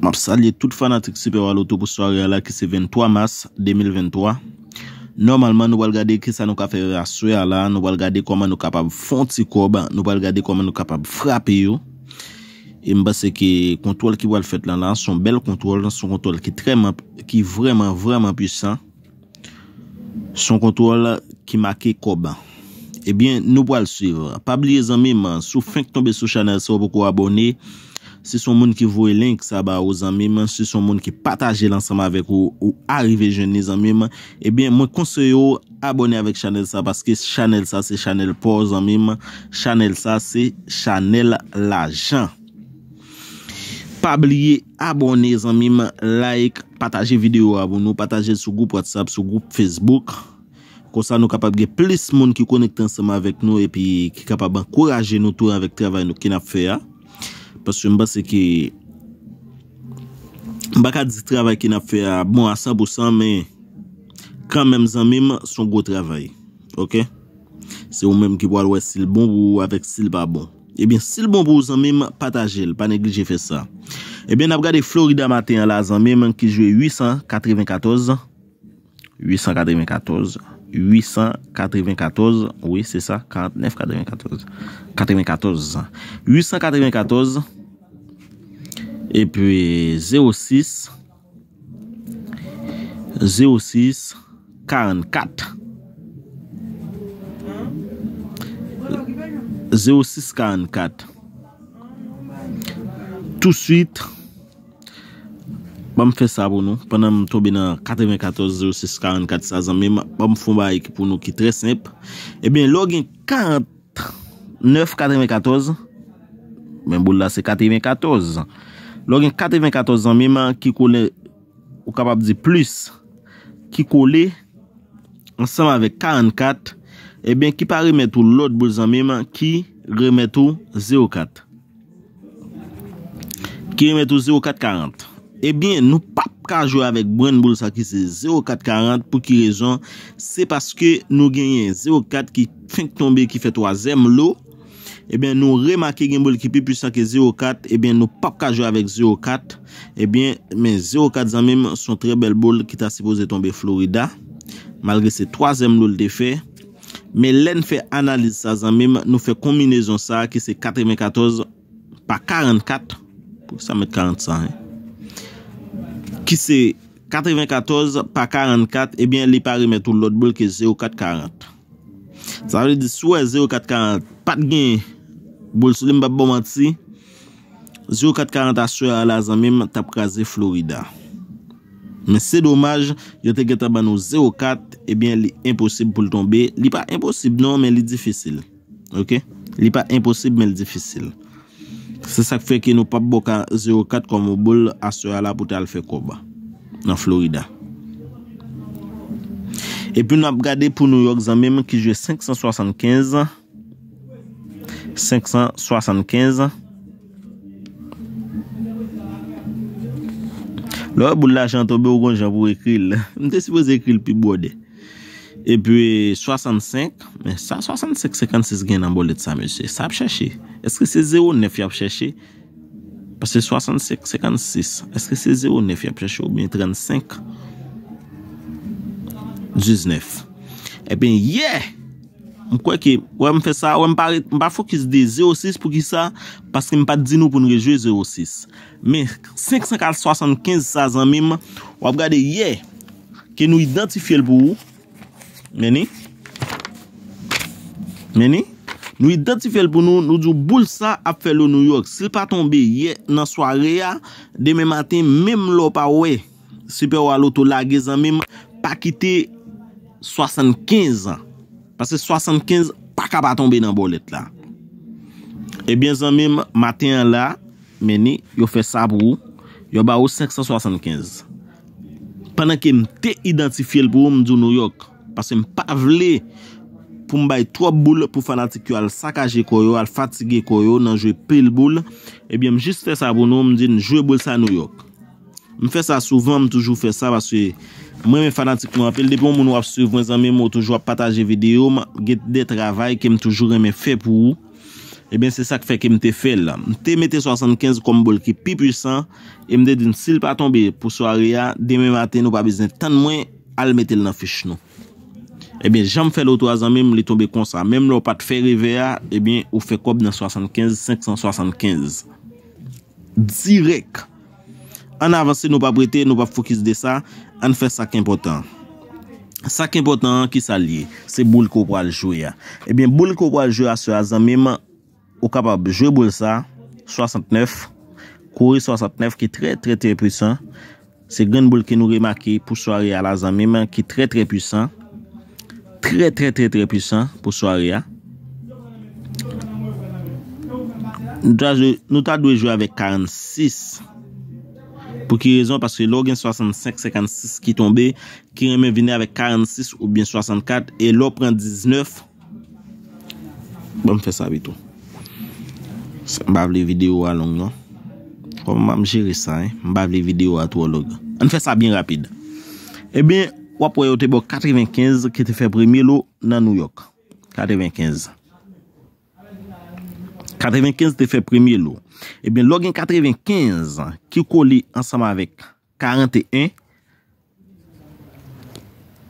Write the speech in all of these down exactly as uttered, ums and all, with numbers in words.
M ap salye tout fanatik Super Wa Loto pou sware a la ki se venntwa mas de mil venntwa. Nòmalman, nou pral gade kisa nou ka fè aswè a la. Nou pral gade kòman nou kapab fè yon ti kòb. Nou pral gade kòman nou kapab frape yo. E m panse ke kontwòl ki pral fèt la la, se yon bèl kontwòl, se yon kontwòl ki trè, ki vrèman, vrèman pwisan. Se yon kontwòl ki make kòb. Ebyen, nou pral swiv. Pa bliye, zanmi m, si w fenk tonbe sou chanèl sa, ou poko abòne, si se yon moun ki voye link sa ba ou, zanmi m, si se yon moun ki pataje l ansanm avèk ou, ou arive jwenn li, zanmi m, ebyen, mwen konseye w abòne avèk chanèl sa, paske chanèl sa se chanèl pa w, zanmi m. Chanèl sa se chanèl lajan. Pa bliye abòne, zanmi m, like, pataje videyo a pou nou, pataje l sou gwoup WhatsApp, sou gwoup Facebook. Konsa nou kapab gen plis moun ki konekte ansanm avèk nou epi ki kapab ankouraje nou tou avèk travay nou ke n ap fè a. Paske m panse ke, m pa ka di travay ke n ap fè a bon a san pou san, men kanmenm, zanmi m, se yon gwo travay. Oke? Se ou menm ki pral wè si l bon pou ou avèk si l pa bon. Ebyen, si l bon pou ou, zanmi m, pataje l. Pa neglije fè sa. Ebyen, n ap gade Florida maten an la, zanmi m, ki jwe uit san katrevenkatòz. Uit san katrevenkatòz. Uit san katrevenkatòz. Wi, se sa. Karantnèf katrevenkatòz. Katrevenkatòz. Uit san katrevenkatòz. Epi, zewo sis. Zewo sis karannkat. Zewo sis karannkat. Touswit, ban m fè sa pou nou. Pandan m tonbe nan katrevenkatòz zewo sis karannkat sa, zanmi m, ban m fè yon bagay ki pou nou ki trè senp. Ebyen, lè w gen karant nèf katrevenkatòz. Men boul la se katrevenkatòz. Lè w gen katrevenkatòz, zanmi m, ki kole, ou kapab di plis, ki kole ansanm avèk karannkat, ebyen, ki pa remèt ou lòt boul, zanmi m, ki remèt ou zewo kat. Ki remèt ou zewo kat karant. Ebyen, nou p ap ka jwe avèk brenn boul sa ki se zewo kat karant. Pou ki rezon? Se paske nou genyen zewo kat ki fenk tonbe, ki fè twazyèm lo. Ebyen, nou remake gen boul ki pi pwisan ke zewo kat. Ebyen, nou p ap ka jwe avèk zewo kat. Ebyen, men zewo kat, zanmi m, se yon trè bèl boul ki ta sipoze tonbe Florida. Malgre se twazyèm lo l te fè. Men lè n fè analiz sa, zanmi m, nou fè konbinezon sa ki se katrevenkatòz pa karannkat, poukisa m met karant sa, en? Ki se katrevenkatòz pa karannkat, ebyen, li pa remèt ou lòt boul ke zewo kat karant. Sa vle di, si w wè zewo kat karant pa t gen boul sou li, m p ap ba w manti, zewo kat karant aswè a la, zanmi m, t ap kraze Florida. Men se domaj, yo te gentan ban nou zewo kat, ebyen, li enposib pou l tonbe. Li pa enposib non, men li difisil. Oke? Li pa enposib, men l difisil. Se sa k fè ke nou p ap ba w ka zewo kat kòm yon boul aswè a la pou t al fè kòb nan Florida. Epi n ap gade pou New York, zanmi m, ki jwe senk san swasannkenz. Senk san swasannkenz. Lè w wè boul lajan tonbe, ou gon jan pou w ekri l. M te sipoze ekri l pi bwòdè. Epi swasannsenk, men sa swasannsenk senkannsis gen nan bòlèt sa, mesye? Sa y ap chèche? Èske se zewo nèf y ap chèche? Paske swasannsenk senkannsis, èske se zewo nèf y ap chèche oubyen trannsenk diznèf? Ebyen, yè! M kwè ke, wè m fè sa, wè m pa ret, m pa fokis de zewo sis, poukisa? Paske m pa t di nou pou n rejwe zewo sis. Men senk san swasannkenz sa, zanmi m, w ap gade yè ke nou idantifye l pou ou. Men ni. Men ni. Nou idantifye l pou nou, nou di w boul sa ap fè lo New York. Si l pa tonbe yè nan sware a, demen maten, menm lè w pa wè Super Wa Loto lage, zanmi m, pa kite swasannkenz an. Paske swasannkenz pa ka pa tonbe nan bòlèt la. Ebyen, zanmi m, maten an la, men ni, yo fè sa pou ou. Yo ba ou senk san swasannkenz. Pandan ke m te idantifye l pou ou, m di w New York. Paske m pa vle pou m bay twòp boul pou fanatik yo al sakaje kò yo, al fatige kò yo nan jwe pil boul. Ebyen, m jis fè sa pou nou, m di n jwe boul sa New York. M fè sa souvan, m toujou fè sa paske m renmen fanatik mwen anpil. Depi yon moun w ap swiv mwen, zanmi m, ou toujou ap pataje videyo m, gen de travay ke m toujou renmen fè pou ou. Ebyen, se sa k fè ke m te fè l. M te mete swasannkenz kòm boul ki pi pwisan, e m te di n si l pa tonbe pou sware a, demen maten nou pa bezwen tann mwen al mete l nan fich nou. Ebyen, jan m fè loto a zanmi m, li tonbe konsa. Menm lè w pa t fè revè a, ebyen, ou fè kòb nan swasannkenz, senk san swasannkenz. Dirèk. Ann avanse, nou p ap rete, nou p ap fokis de sa. Ann fè sa k enpòtan. Sa k enpòtan an, ki sa l ye? Se boul ke w pral jwe a. Ebyen, boul ke w pral jwe aswè a, zanmi m, ou kapab jwe boul sa, swasantnèf, kouri swasantnèf ki trè, trè, trè pwisan. Se grenn boul ke nou remake pou sware a la, zanmi m, ki trè, trè pwisan. Trè, trè, trè, trè pwisan pou sware a. Nou ta jwe, nou ta dwe jwe avèk karannsis. Pou ki rezon? Paske lè w gen swasannsenk, senkannsis ki tonbe, ki renmen vini avèk karannsis oubyen swasannkat, e lè w pran diznèf, ban m fè sa pito. M pa vle videyo a long, non. Kòman m jere sa, hein? M pa vle videyo a twò long. Ann fè sa byen rapid. Ebyen, w ap wè yo te ba w katrevenkenz ki te fè premye lo nan New York. Katrevenkenz. Katrevenkenz te fè premye lo. Ebyen, lè w gen katrevenkenz ki kole ansanm avèk karanteyen,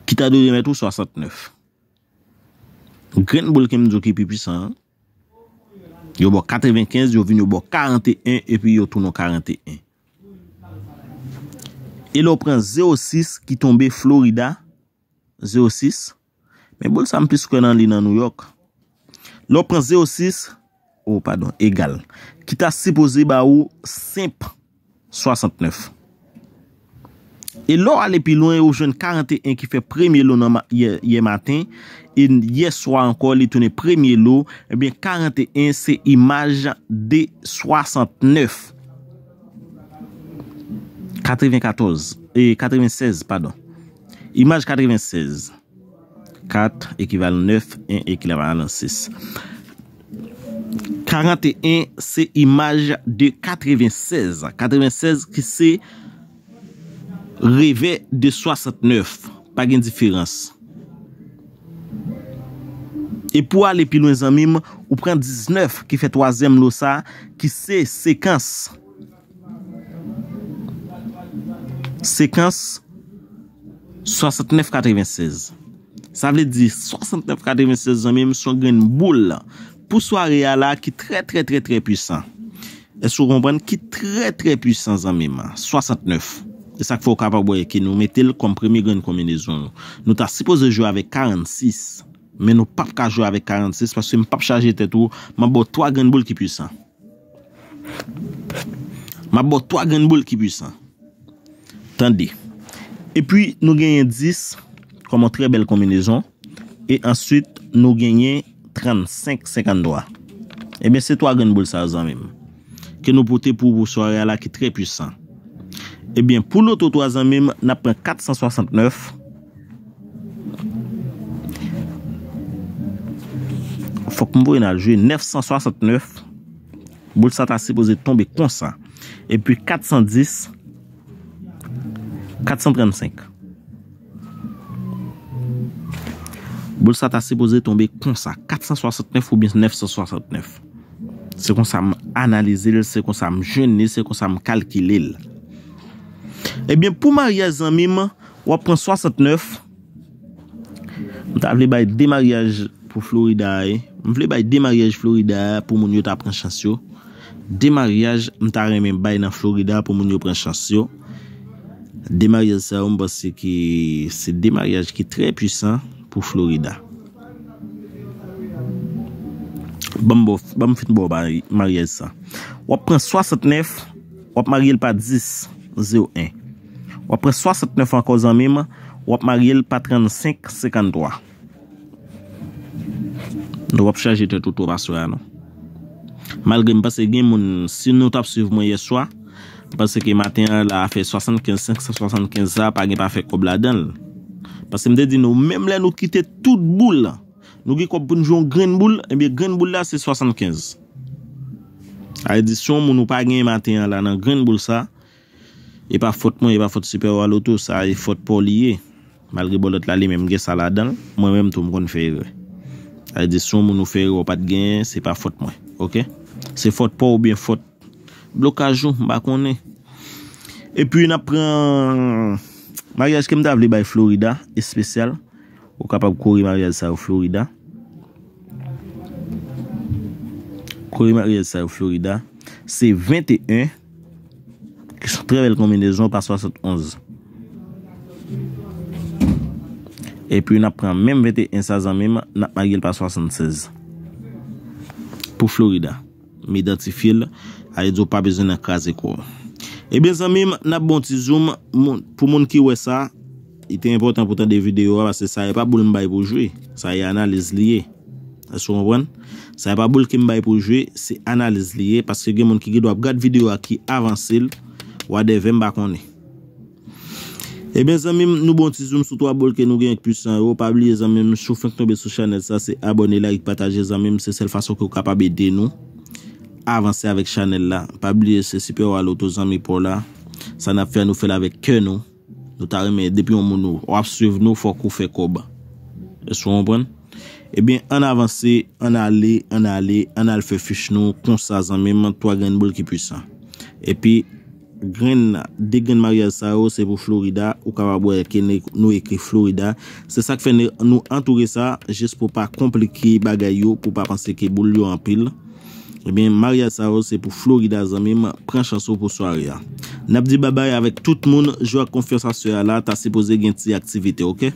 ki ta dwe remèt ou swasantnèf. Grenn boul ke m di w ki pi pwisan an, yo ba w katrevenkenz, yo vin yo ba w karanteyen, epi yo tounen w karanteyen. E lè w pran zewo sis ki tonbe Florida, zewo sis, men boul sa m plis kwè nan li nan New York. Lè w pran zewo sis, oh, padon, egal, ki ta sipoze ba ou senp swasantnèf. E lè w ale pi lwen, ou jwenn karanteyen ki fè premye lo nan ma-, yè, yè maten, e yè swa ankò, li tounen premye lo, ebyen, karanteyen se imaj de swasantnèf. Katrevenkatòz, e katrevensèz, padon. Imaj katrevensèz. Kat ekivalan nèf, en ekivalan sis. Karanteyen se imaj de katrevensèz. Katrevensèz ki se revè de swasantnèf. Pa gen diferans. E pou ale pi lwen, zanmi m, ou pran diznèf ki fè twazyèm lo sa, ki se sekans. Sekans swasantnèf katrevensèz. Sa vle di swasantnèf katrevensèz, zanmi m, se yon grenn boul pou sware a la ki trè, trè, trè, trè pwisan. Èske w konprann? Ki trè, trè pwisan, zanmi m. Swasantnèf. E sa k fè w kapab wè ke nou mete l kòm premye grenn konbinezon nou. Nou ta sipoze jwe avèk karannsis, men nou p ap ka jwe avèk karannsis paske m p ap chaje tèt ou, m ap ba w twa grenn boul ki pwisan. M ap ba w twa grenn boul ki pwisan. Tande. Epi, nou genyen dis kòm yon trè bèl konbinezon. E answit, nou genyen trannsenk senkanntwa. Ebyen, se twa grenn boul sa yo, zanmi m, ke nou pote pou, pou sware a la ki trè pwisan. Ebyen, pou loto twa, zanmi m, n ap pran kat san swasantnèf. Fòk m voye n al jwe nèf san swasantnèf. Boul sa ta sipoze tonbe konsa. Epi kat san dis, kat san trannsenk. Boul sa ta sipoze tonbe konsa, kat san swasantnèf oubyen nèf san swasantnèf. Se konsa m analize l, se konsa m jwenn li, se konsa m kalkile l. Ebyen, pou maryaj, zanmi m, w ap pran swasantnèf. M ta vle bay de maryaj pou Florida a, wi. M vle bay de maryaj Florida a pou moun yo ta pran chans yo. De maryaj m ta renmen bay nan Florida pou moun yo pran chans yo. De maryaj sa yo, m panse ke se de maryaj ki trè pwisan pou Florida. Ban m ba w, ban m fin ba w mari-, maryaj sa. W ap pran swasantnèf, w ap marye l pa dis, zewo en. W ap pran swasantnèf ankò, zanmi m, w ap marye l pa trannsenk, senkanntwa. Nou p ap chaje tèt ou twòp aswè a, non. Malgre m panse gen moun, si nou t ap swiv mwen yèswa, m panse ke maten an la, afè swasannkenz, senk san swasannkenz sa, pa gen pa fè kòb ladan l. Paske m te di nou, menm lè nou kite tout boul, nou gen kòb pou n jwe yon grenn boul, ebyen, grenn boul la, se swasannkenz. Sa vle di, si yon moun ou pa genyen maten an la nan grenn boul sa, e pa fòt mwen, e pa fòt Super Wa Loto, sa e fòt pa w li ye. Malgre bòlòt la li menm gen sa ladan l, mwen menm tou m konn fè erè. Sa vle di, si yon moun ou fè erè ou pa t genyen, se pa fòt mwen. Ok? Se fòt pa w oubyen fòt blokaj ou, m pa konnen. Epi n ap pran maryaj ke m ta vle bay Florida, espesyal. Ou kapab kore maryaj sa yo Florida. Kore maryaj sa yo Florida. Se venteyen. Ki se yon trè bèl konbinezon pa swasannonz. Epi n ap pran menm venteyen sa zanmi m, n ap marye l pa swasannsèz. Pou Florida. M idantifye l, sa vle di w pa bezwen nan kraze kò w. Ebyen zanmi m, n ap bon ti zoom, moun- pou moun ki wè sa, li te enpòtan pou tande videyo a, paske sa e pa boul m bay pou jwe, sa e analiz li ye. Èske w konprann? Sa e pa boul ke m bay pou jwe, se analiz li ye, paske gen moun ki gen dwa ap gad videyo a ki avanse l, whatever, m pa konnen. Ebyen zanmi m, nou bon ti zoom sou twa boul ke nou gen k pwisan yo. Pa bliye zanmi m, si w fenk tonbe sou chanèl sa, se abòne, like, pataje zanmi m, se sèl fason ke w kapab ede nou avanse avèk chanèl la. Pa bliye se Super Wa Loto zanmi pa w la. Sa n ap fè, nou fè l avèk kè nou. Nou ta renmen depi yon moun ou w ap swiv nou, fòk ou fè kòb. Èske w konprann? Ebyen, ann avanse, ann ale, ann ale, ann al fè fich nou konsa zanmi m, twa grenn boul ki pwisan. Epi grenn, de grenn maryaj sa yo, se pou Florida, ou kapab wè ke ne- nou ekri Florida. Se sa k fè ne- nou antoure sa, jis pou pa konplike bagay yo, pou pa panse ke boul yo anpil. Ebyen, maryaj sa yo, se pou Florida, zanmi m, pran chans ou pou sware a. N ap di babay avèk tout moun, jwe ak konfyans aswè a la, ta sipoze gen ti aktivite, ok?